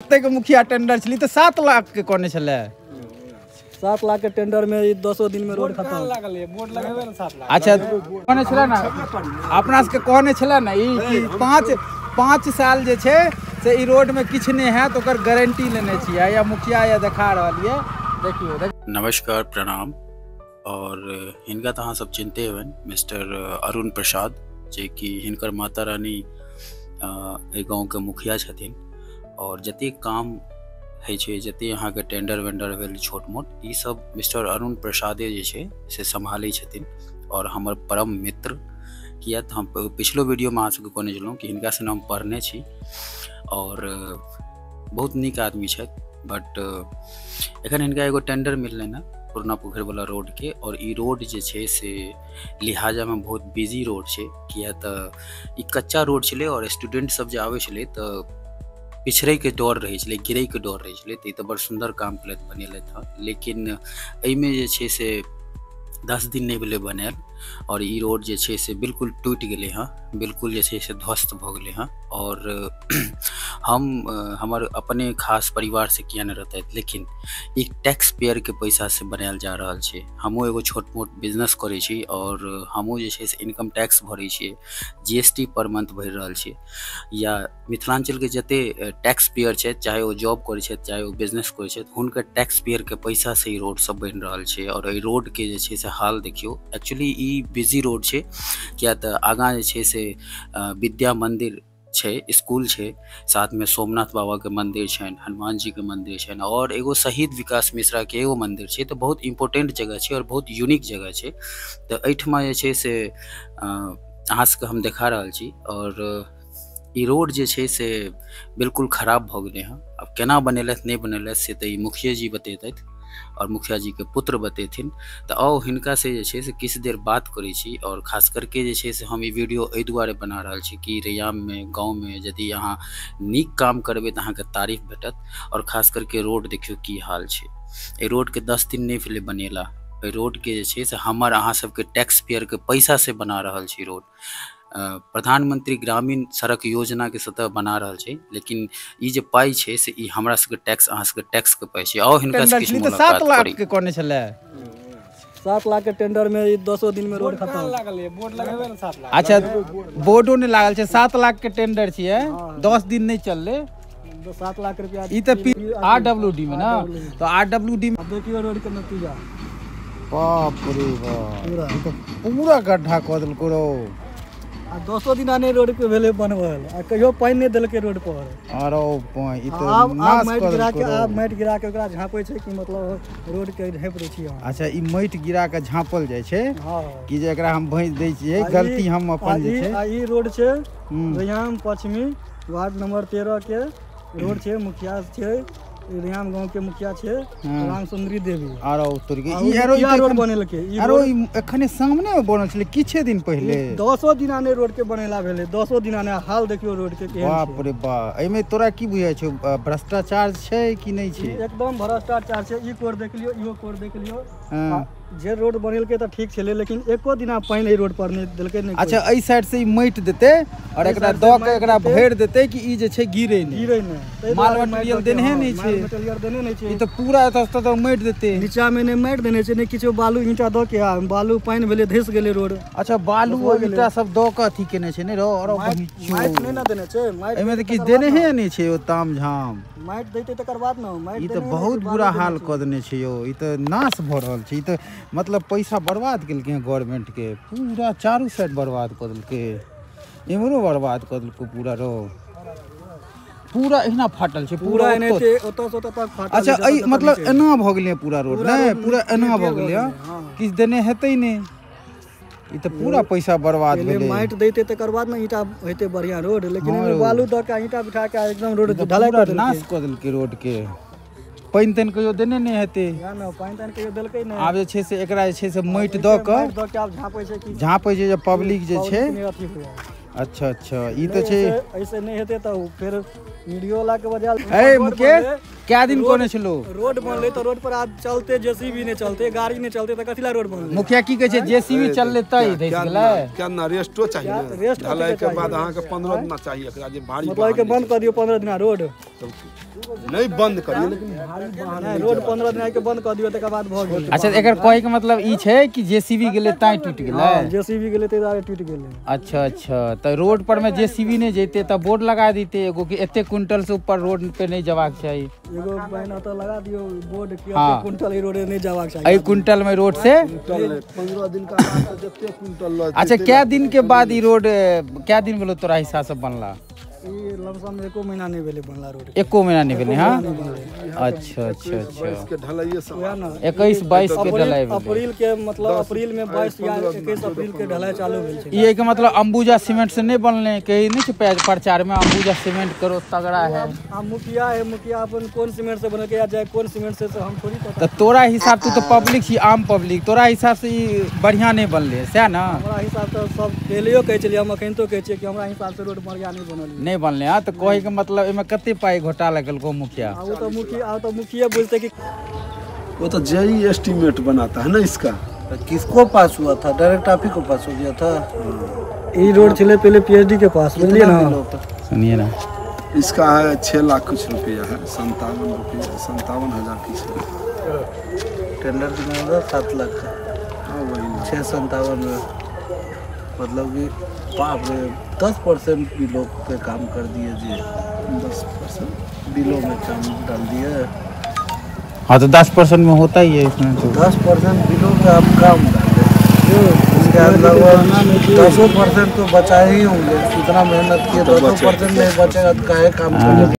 के मुखिया टेंडर छली तऽ 7 लाख के कहने छलै। 7 लाख के टेंडर में 10 दिन में रोड खत्म लागल है, बोर्ड लगेबे ना 7 लाख। अच्छा कहने छलै ना, अपना सबके कहने छलै ना ई कि 5 साल जे छै से ई रोड में किछु नहि हैत, ओकर गारंटी लेने छियै। या मुखिया या देखा रहल ये, देखियौ। नमस्कार, प्रणाम। और हिनका तऽ अहाँ सब चिन्हते हेबनि, मिस्टर अरुण प्रसाद, जे कि हिनकर माता रानी एहि गाँवके मुखिया छथिन। और जतेक काम होइ छै, जतेक अहाँके टेंडर वेंडर भेल छोट मोट, ई सब मिस्टर अरुण प्रसादे जे छै से सम्हालै छथिन। और हमर परम मित्र, किया तऽ हम पिछलो वीडियोमे अहाँ सबके कहने छलहुँ कि हिनका से हम पढ़ने छी और बहुत नीक आदमी छथि। बट एखन हिनका एगो टेंडर मिललनि हँ पुरना पोखरिवला रोडके। और ई रोड जे छै से लिहाजामे बहुत बिजी रोड छै, किया तऽ ई कच्चा रोड छलै और स्टूडेंट सब जे आबै छलै तऽ पिछड़ैके डर रहै छलै, गिरैके डर रहै छलै। तऽ ई तऽ बड़ सुन्दर काम केलथि, बनेलथि हँ। लेकिन एहिमे जे छै से 10 दिन नहि भेलै बनायल और ई रोड जे छै से बिल्कुल टूटि गेलै हँ, बिल्कुल जे छै से ध्वस्त भऽ गेलै हँ। और हम हमर अपने खास परिवार से किया नहि रहतथि, लेकिन ई टैक्स पेयर के पैसा से बनायल जा रहल छै। हमहूँ एगो छोट मोट बिजनेस करै छी और हमहूँ जे छै से इनकम टैक्स भरै छियै, GST per month भरि रहल छियै। या मिथिलाञ्चलके जते टैक्स पेयर छथि, चाहे ओ जॉब करै छथि चाहे ओ बिजनेस करै छथि, हुनकर टैक्स पेयर के पैसा से ई रोड सब बनि रहल छै। और एहि रोडके जे छै से हाल देखियौ, एक्चुअली ई बिजी रोड छै, किया तऽ आगाँ जे छै से विद्या मंदिर छै, स्कूल छै, साथमे सोमनाथ बाबाके मंदिर छनि, हनुमान जीके मंदिर छनि और एगो शहीद विकास मिश्राके एगो मंदिर छै। तऽ बहुत इम्पोर्टेंट जगह छै और बहुत यूनिक जगह छै। तऽ एहिठमा जे छै से अहाँ सबके हम देखा रहल छी। और ई रोड जे छै से बिल्कुल खराब भऽ गेलै हँ। आब केना बनेलथि नहि बनेलथि से तऽ ई मुखिया जी बतेतथि और मुखिया जी के पुत्र बतेथिन। तऽ आउ हिनका से जे छै से किछु देर बात करै छी। और खास करके जे छै से हम ई वीडियो एहि दुआरे बना रहल छी कि रैयाममे गाँवमे यदि अहाँ नीक काम करबै तऽ अहाँके तारीफ भेटत। और खास करके रोड देखियौ की हाल छै, एहि रोडके 10 दिन नहि भेलै बनेला। एहि रोडके जे छै से हमर अहाँ सबके टैक्स पेयरके पैसा से बना रहल छी रोड। प्रधानमंत्री ग्रामीण सड़क योजना के सतह बना रहल छै, लेकिन ई जे पाइ छै से ई हमरा सबके टैक्स, अहाँ सबके टैक्स के पाइ छै। आउ हिनका से किछु मुलाकात 7 लाख के कहने छलै। 7 लाख के टेंडर में 10 दिन में रोड खत्म लागल है, बोर्ड लगेबे ना 7 लाख। अच्छा बोर्डो नहीं लागल छै, 7 लाख के टेंडर छियै, 10 दिन नहीं चललै। 7 लाख रुपया ई तऽ RWD में ना, तो RWD में देखियो रोड के नतीजा। बाप रे बाप, ई तऽ पूरा गड्ढा कऽ देलको रो। आ 10 दिना नहि रोड के भेलै बनबल, आ कहियो पानि नहि देलकै रोड पर। अरे ई तऽ नाश माटि गिरा के, आब माटि गिरा के ओकरा झाँपै छै कि मतलब रोड के झाँपि दै छियै। अच्छा ई माटि गिरा के झाँपल जाइ छै कि जे एकरा हम भैंस दै छियै, गलती हम अपन जे छै। आ ई रोड छै रैयाम पश्चिमी वार्ड नंबर 13 के रोड छै, मुखिया छै रैयाम गांव के मुखिया छै राम सुंदरी देवी। आरो तोर के ई आरो ई रोड बनेलकै, ई आरो एखने सामने में बनल छलै किछे दिन पहिले। 10 दिना ने रोड के बनेला भेलै, 10 दिना ने हाल देखियो रोड के केहन छै। बाप रे बाप, एमे तोरा की बुझाय छौ, भ्रष्टाचार छै कि नहि छै? एकदम भ्रष्टाचार छै। ई कोर देख लियो, इहो कोर देख लियो। जे रोड बनेलकै तऽ ठीक छलै, लेकिन एको दिना पानि एहि रोड पर नहि देलकै। नहि अच्छा एहि साइड से ई माटि देतै और एकरा दऽ के एकरा भरि देतै कि ई जे छै गिरे नहि, गिरे नहि। माल मटेरियल देने नहि छै, माल मटेरियल देने नहि छै। ई तऽ पूरा एतऽ तऽ माटि देतै, नीचा मे नहि माटि देने छै, नहि किछो, बालू ईंटा दऽ के, आ बालू पानि भेलै धसि गेलै रोड। अच्छा बालू ईंटा सब दऽ के अथी केने छै ने रो? और माटि नहि ने देने छै, माटि एहिमे तऽ किछु देने हे नहि छै। ओ ताम झाम माटि दैतै तकर बाद ने। ई तऽ बहुत बुरा हाल कऽ देने छै यौ, ई तऽ नाश भऽ रहल छै। ई तऽ मतलब पैसा बर्बाद केलकै हँ गवर्नमेंट के, पूरा चारू साइड बर्बाद कऽ देलकै, इम्हरो बर्बाद कऽ देलकै पूरा रो, पूरा एहिना फाटल छै पूरा एनाहिते ओतऽ से ओतऽ तक फाटल। अच्छा एहि मतलब एना भऽ गेलै पूरा रोड, नहि पूरा एना भऽ गेलै, किछु देने हेतै नहि। ई तऽ पूरा पैसा बर्बाद भेलै। माटि दैतै तकर बाद ने ईंटा हेतै बढ़िया रोड, लेकिन एहिमे बालू दऽ के ईंटा बिठा के एकदम रोड ढलाई कऽ देलकै, नाश कऽ देलकै रोड के। पानि तानि कहियो देने नहि हेतै, पानि तानि कहियो देलकै नहि। आब जे छै से एकरा जे छै से माटि दऽ कऽ आब झाँपै छै, कि झाँपै छै जे पब्लिक जे छै। अच्छा अच्छा ई तऽ छै, ऐसे नहि हेतै तऽ फेर वीडियो वाला के बजाय। ए मुकेश, क्या दिन कोने छलो रोड बनले तो रोड पर आज चलते जेसीबी नहीं चलते, गाड़ी नहीं चलते, तो कथिला रोड बनले? मुखिया की कहै छै जेसीबी चलले तई धैस गेलै। क्या ना रेस्टो चाहिए, रेस्ट ढलाई के बाद अहाँ के 15 दिना चाहिए एकरा जे भारी, मतलब के बंद कर दियो 15 दिना रोड। नहीं बंद करियो, लेकिन भारी वाहन रोड 15 दिना के बंद कर दियो, तकर बाद भ गेल। अच्छा, एकर कहै के मतलब ई छै कि जेसीबी गेलै ताई टूट गेलै। हां, जेसीबी गेलै तै दुआरे टूट गेलै। अच्छा अच्छा, त रोड पर में जेसीबी नहीं जैते त बोर्ड लगा देते एगो कि एते क्विंटल से ऊपर रोड पे नहीं जबाक चाही। एगो बैनर तो लगा दियो बोर्ड कि एते क्विंटल ई रोड नहीं जबाक चाही, एई क्विंटल में रोड से 15 दिन का बाद जते क्विंटल। अच्छा, क्या दिन के बाद ई रोड क्या दिन भेलो तोरा हिसाब से बनला? ई लमसम एको महीना नहीं भेलै बनला रोड, एको महीना नहीं भेलै। हां, अच्छा अच्छा अच्छा, के ढलाइए सब 21-22 के ढलाई भेलै अप्रैल के, मतलब अप्रैल में 22 या 21 अप्रैल के ढलाई चालू भेल छै। ई के मतलब अंबुजा सीमेंट से नहीं बनले, कहीं नहीं छै प्रचार में अंबुजा सीमेंट करो तगड़ा है। आ मुखिया है, मुखिया अपन कोन सीमेंट से बनल के या जाए कोन सीमेंट से हम थोड़ी पता। त तोरा हिसाब तू तो पब्लिक छी, आम पब्लिक, तोरा हिसाब से ई बढ़िया नहीं बनले सह ना? हमरा हिसाब से सब पहलेयो कहै छलियै, हम अखन तो कहै छियै कि हमरा हिसाब से रोड बढ़िया नहीं बनल, नहीं बनले। हां, तो कहे के मतलब एमे कते पाई घोटाला केलको मुखिया? आ वो तो मुखिया, आ तो मुखिया बोलते कि वो तो जेई एस्टीमेट बनाता है ना इसका। किसको पास हुआ था? डायरेक्ट आप ही को पास हो गया था। ई रोड छले पहले पीएचडी के पास, बुझलिए ना? सुनिए ना, इसका है 6 लाख कुछ रुपया है, 57 रुपया, 57,000 कुछ। टेंडर कितना हुआ? 7 लाख का। हां वही 657 में, मतलब कि बाप रे 10% बिलो पे काम कर दिए जी। 10% बिलो में काम डाल दिए। हाँ, तो 10% में होता ही है इसमें तो। 10% बिलो में आप काम डाल दे, उसके अलावा 10% तो बचाए ही होंगे, इतना मेहनत किए 10% नहीं बचेगा तो काहे काम करेंगे।